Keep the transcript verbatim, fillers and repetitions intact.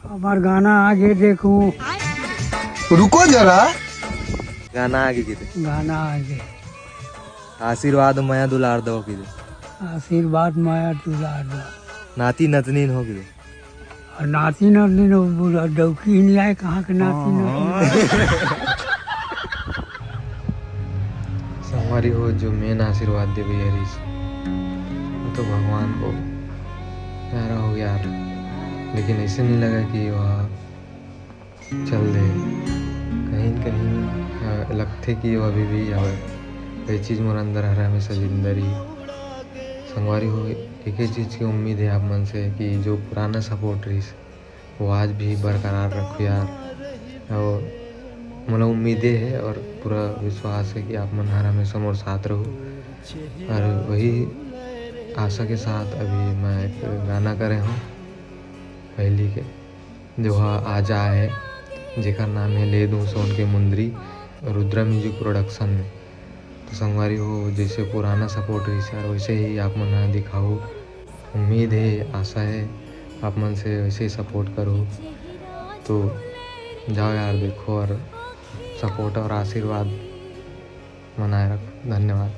हमार गाना आगे देखो। रुको जरा। गाना आगे किते। गाना आगे। आशीर्वाद मया दुलार दो किते। आशीर्वाद मया दुलार दो। नाती नतनीन हो किते। और नाती नतनीन हो, बुढ़ा डौकी ही नहीं आए, कहाँ के नाती नतनीन। संगवारी हो, जो मेन आशीर्वाद दे भैया रिस, वो तो भगवान को प्यारा हो गया यार। लेकिन ऐसे नहीं लगा कि वह चल दे। कहीं न कहीं, अ, लगथे कि वो अभी भी हवय। ये चीज मोर अंदर हर हमेशा जिंदा रही। संगवारी हो, एक ही चीज की उम्मीद है आप मन से कि जो पुराना सपोर्ट रहिस, वो आज भी बरकरार रखो यार। और मतलब उम्मीदें है और पूरा विश्वास है कि आप मन हर हमेशा मोर साथ रहो। और वही आशा के साथ अभी मैं एक गाना करे हूँ पहली के, जो हा आजा है, जेकर नाम है ले दूँ सोन के मुंदरी, रुद्रा म्यूजिक प्रोडक्शन में। तो संगवारी हो, जैसे पुराना सपोर्ट रहिस यार, वैसे ही आप मन ह दिखाओ। उम्मीद है, आशा है, आप मन से वैसे ही सपोर्ट करो। तो जाओ यार, देखो और सपोर्ट और आशीर्वाद बनाए रखो। धन्यवाद।